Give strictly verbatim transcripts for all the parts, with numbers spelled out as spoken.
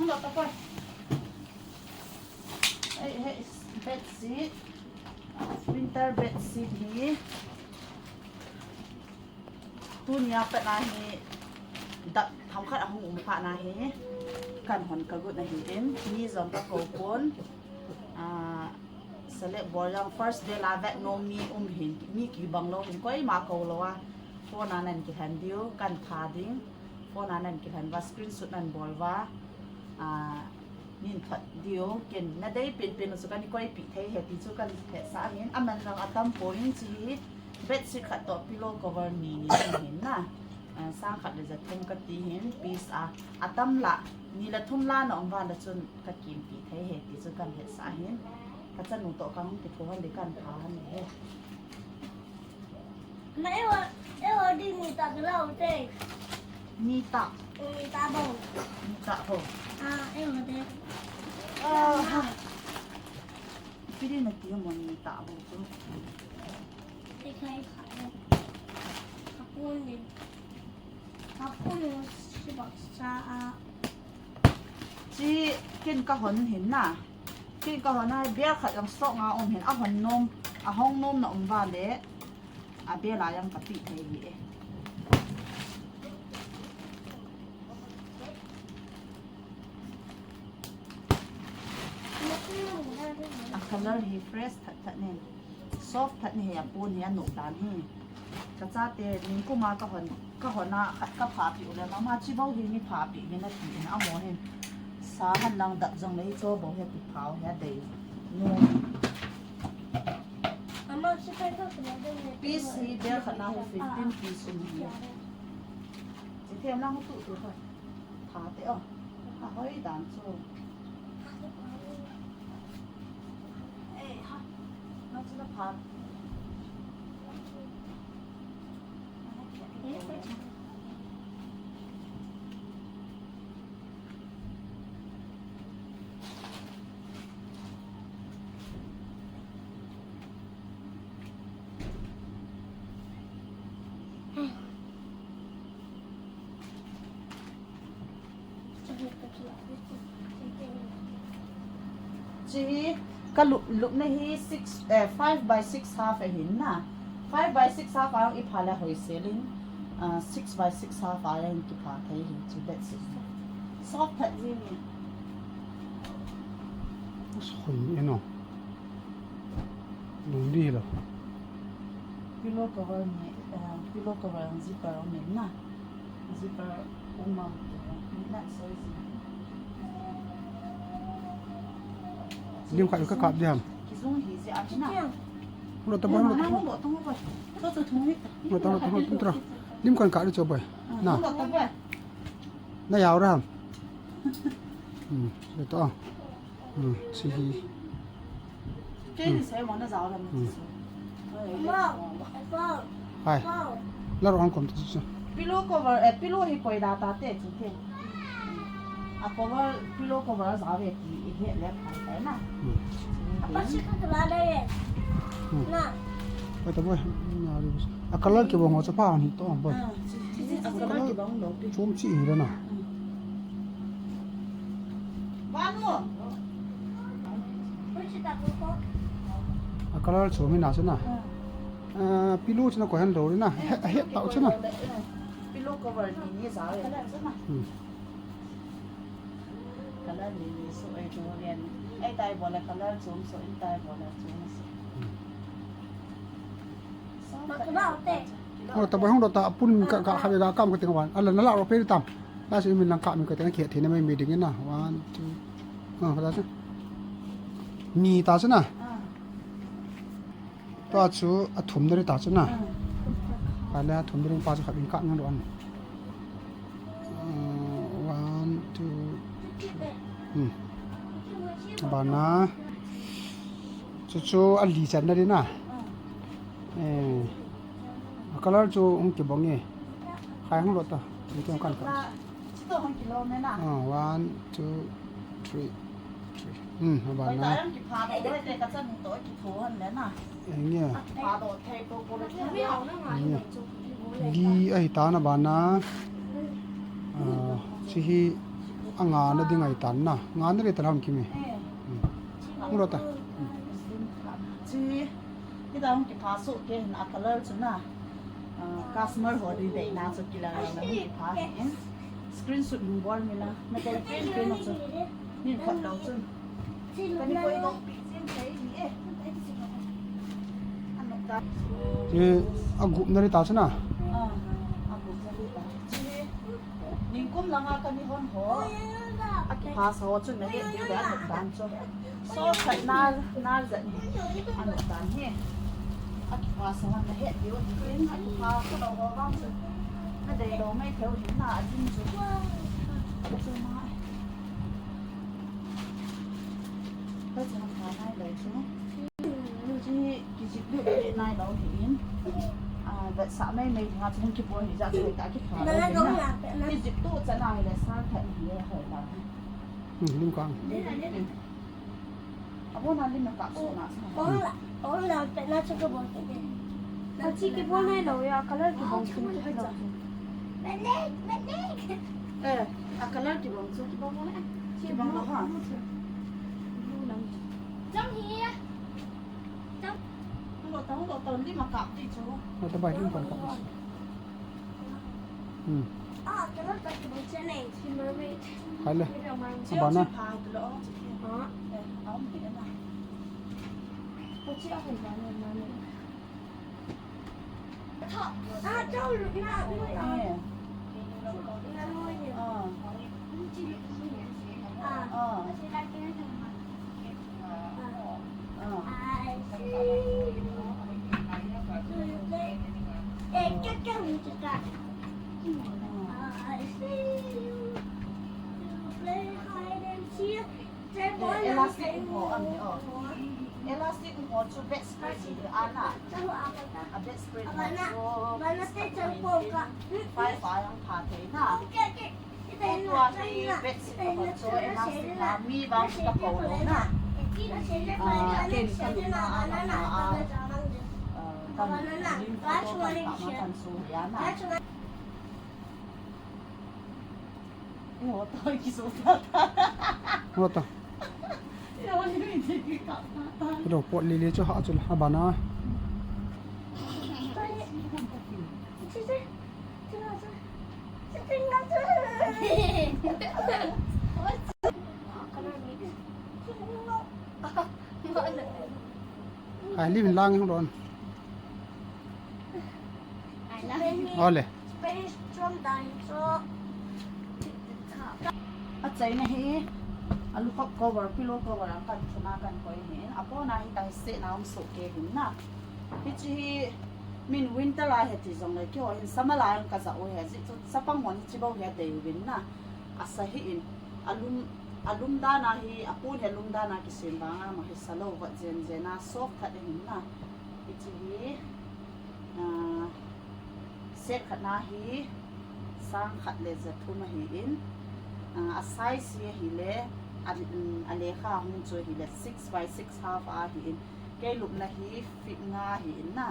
Lo ta pa. Ei, ei, bedsheet. Winter bedsheet hi. Tunia pat na hi dak themkhat ahung um phat na hi. Kan hon kagot na hi in. Mi jong kakou pon. Ah, Select bol jong first bel a vet nom mi um hin, mi kibang lou hin, koima kou lou a. Phone a nan kilhen diu, kan tha ding. Phone a nan kilhen uva, screenshot nan bol uva. Ah, nin thot diu, ken na dei penpen u chu kan koipi thei e ti chu kan hetsah hin, aman jong atam poi in chi hi, bedsheet khat toh pillow cover ni ni hin na. Ah, sang khat le ja thum kati hin, piece a, atam la, ni le thum la na um uva le chun, ka kimpi thei e ti chu kan hetsah hin. Ka chanu toh kahung kitho hon le kan tha hon le. Na ewa, ewa di ni ta kala u te. Ni ta. Ni ta bo. Ni ta bo. Ah, ewa de. Ah, ha. Pili na ti mo ni ta bo chu. Te khai khai. Kapun ni. Kapun ni si bak sa a. Chi ken ka hon hin na. Ken ka hon a, bel khat jong stock a um hin, ahon nom, ahong nom na um uva le, abel a jong ka pi thei hi e. A color hi fresh that that nen. Soft that ni hi, apon hi anop dan hi. Ka chate, ningkum a ka hon, ka hon a khat ka pha pi u le, mama chi bou hi ni pha pi, ni na pi in amo hin. Sa han lang dak jong le hi cho bou hi ti phau hi a dei. No. Ama si kai ka kula de ni. Piece hi bel khat na hi fifteen piece um hi. Chi them lang tu tu kha. Pha te o. A hoi dan chu. Eh, ha. Na chu na pha. Chi hi ka lup, lupna hi six, eh, five by six half ahin na. Five by six half a i pha le hoi sel in, ah, six by six half a in kipha thei hi chu, that's it. Soft that ji ni. Hoi eno. Lungdi lo. Pillow cover ni, eh, pillow cover ang zipper ang ni na. Zipper umam tu, ni na soi zipper. Lim khat ka kap diam. Kizung hi si a na. Lo ta ba, lo ta. Lo ta, lo ta, lo ta. Lim khat ka ri cho bai. Na. Lo ta ba. Na yau ram. Hmm, lo ta. Hmm, si hi. Kei ni se mo na zau la mo. Hmm. Hai. La ro ang kom tu chu. Pillow cover, eh, pillow hi koi la ta te chu te. A cover, pillow cover za ve ti i he le phai tai na. Hmm. Apa si ka la da ye. Hmm. Na. Bai ta boy. Na ri bus. A color ki bo ngo cha pa ni to boy. Ah, chi, chi, chi, a color ki bo ngo pi. Chom chi hi le na. Hmm. A color chu mi na chu na. Ah, pillow chu na ko han lo na. He, he ta chu na. Pillow cover ni ni za le. Hmm. Color ni ni su ai chu len. Ai tai bo la color chu su in tai bo la chu su. Hmm. Hung lo ta, hung lo ta, apun ka, ka, ka, ka kam ka ting wan. Ala na la ro pe tam. La si min lang ka min ka ting ki thei na mai mi ding na. One, two. Ah, ka ta chu. Ni ta chu na. Tua chu athum na ri ta chu na. Ka le athum na ri pa chu khat in ka ngan ro an. Uh, one, two, three. Hmm. Bana. Chu chu ali chan na ri na. Eh. A color chu hung kibang e. Khai hung lo ta. Ni chu kan ka. Chu to hung kilo me na. Ah, one, two, three, three. Hmm, bana. Eng e. Li ahi ta na bana. Ah, chi hi Anga na ding ai tan na. Nga na re ta ham kimi. Eh. Hmm. Hung ro ta. Hmm. Chi, hita hung kipha soh kei hin a color chu na. Ah, customer ho ding deina chu kilang lang na hung kipha hin. Screenshot hung bol mi la. Na dei pen pen na chu. Nin khot lou chun. Kani koi dong pi chin thei ni e. Anok ta. Chi, a gup na re ta chu na. Ah, a gup na re ta. Chi. Ningkum langa kani hon ho, a kipha sa ho chun na het diu le anok dan chu. So, khat na, na zat ni. Anok dan hi. A kipha sa ho na het diu. Tin, a kipha sa ho ho vang chu. Na dei lou mai thei u hin na a din chu. Chu ma. Ka chu na pha nai lou chu. Chu hi kijip lut le nai lou hi in. Ah, vetsah mai mai dinga chu hung kibol hi jeh chun ta kipha lou hi na. Kijip tu chan a hile sang khat hi hoi ta. Hmm, lim kang. Abo na lim na kap so na. Ong la, ong la, pe na chu kibol ke. Na chi kibol nai lou ya, color kibol chu kibol lou. Eh, a color kibol chu kibol lou. Kibol lou ha. Blue lam. Chang hi. Hung lo ta, hung lo ta, lim a kap ti chu. Lo ta bai, lim kon kap. Hmm. Ah, kena tak kibang channel, si mermaid. Hai le. Abana. Ah. Eh, aum ti na. Ko chi a hai ba ne, mermaid. Ah, chau lu na, lu na. Eh. Ah. Ah. Ah. Elastic um ho, um, oh. Elastic um ho chu bedspread hi ana. A bedspread ho chu five a jong pha thei na. Tua hi bedsheet a chu elastic la mi vang chu ka po lou na. Ah, ken ka lupna a, a, a, ah, kan lim photo kan kap na kan so hi ana. Ei ho to kiso ta ta. Ho to. Ei ho ni mi ti ki kap ta ta. Ro pot lele chu ha chu la bana. Ai, lim lang hung don. Ole. Achaina hi, a lukhop cover, pillow cover ang kan chuna kan koi hi. Apona hi tai se na um so ke hin na. Hichi hi min winter a he ti jong le kyo hin summer a ang ka ja u he ji chu chapang hon hichi bou he dei u vin na. Asa hi in, alum, alum dan a hi, apun hi alum dan a kisem vang a, ma hi sa lou, vat jen jen a, soft khat ahin na. Hichi hi, ah, set khat na hi, sang khat le ja thum ahi in, ah, a size hi ahi le, a, um, a lekha hung chu ahi le, six by six half ahi in, kei lupna hi feet nga ahi in na.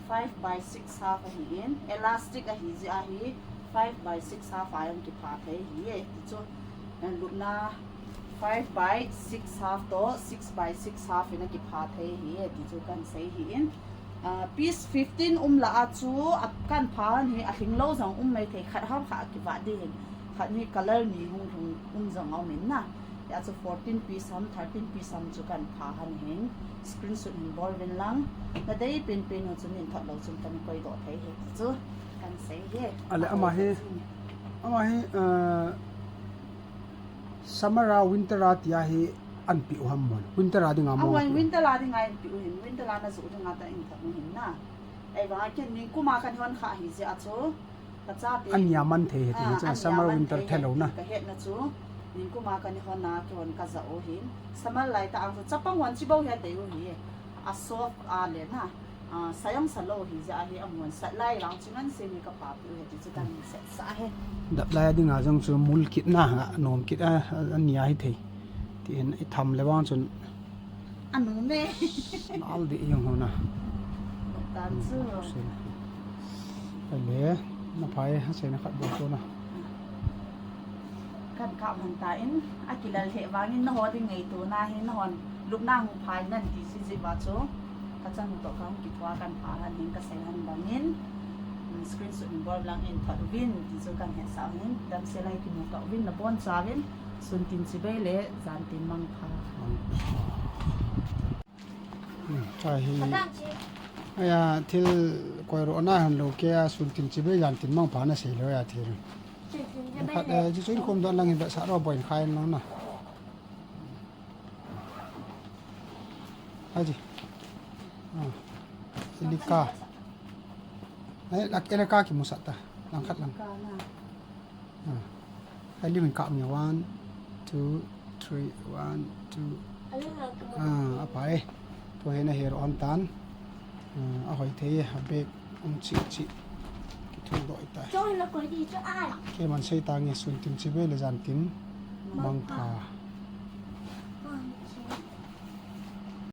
Five by six half ahi in, elastic ahi jeh ahi, five by six half a jong kipha thei ahi e, ti chu, eh, lupna five by six half to six by six half in a kipha thei ahi e, ti chu kan sei ahi in. Ah, piece fifteen um lah a chu, a kan pha han hi, a lhing lou jong um mai thei, khat ham kha a kivah ding hin, khat hi color ni hung hung um jong um in na. Hia chu fourteen piece ham, thirteen piece ham chu kan pha han hin, screenshot hin bol vin lang. Na dei pen pen u chu nin thot lou chun kan koi doh thei hi chu kan sei hi. Ale ama hi, ama hi, eh, summer a winter a tia hi an pi u ham mon. Winter a dinga mo. Ama winter a dinga an pi u hin, winter a na ju dinga ta in thot u hin na. Ei vang a ken ningkum a kan hon kha hi jeh a chu. Ka chate. Ania man thei he ti, ah, chu ania summer man winter thei he ti lou na. Ka hetna chu, ningkum a kan hon na, kihon ka ja u hin. Summer lai ta ang chu chapang hon chi bou he dei u hi. A soft a le na. Ah, sa jong sa lou hi jeh a hi amun sat lai lang chu ngan se ni ka pa pi u he ti chu kan set sa he. Dap lai a dinga jong chu mul kit na, a nom kit a, a nia hi thei. Ti hin i tham le vang chun A nom e. Nal di jong ho na. Tan chu. Ale, na phai, ha se na khat bol to na. Kan kap hon tan, akilal lheh vangin nangho ding ngaito na hi, nangho lupna hung pha in nan ti jiji uva chu. Kachanu toh kahung kithua kan pha hon hin kasei hon bangin, mm, screenshot in bol lang in thot uvin ti chu kan hetsah uvin, damsel a kimu tah uvin nabonchauvin, sun tin chibai le jan tin mangpha. Hmm, cha hi. Aya, thil koiroh na hon lou kei a, sun tin chibai jan tin mangpha nasei lou a thil. Khat, eh, chu chu in khum doh lang in vetsah ro boin khai lang na. Aji. Ah. Elika. Ai, lak Elika kimusah ta. Lang khat lang. Ah. Ai, lim in kap nge, one, two, three, one, two. Ah, apa e. Tua hi nahe ro hon tan. Ah, ahoi thei e, abek um chi chi. Kithum doh ta. Keiman sei tange, sun tin chibai le jan tin mangpha.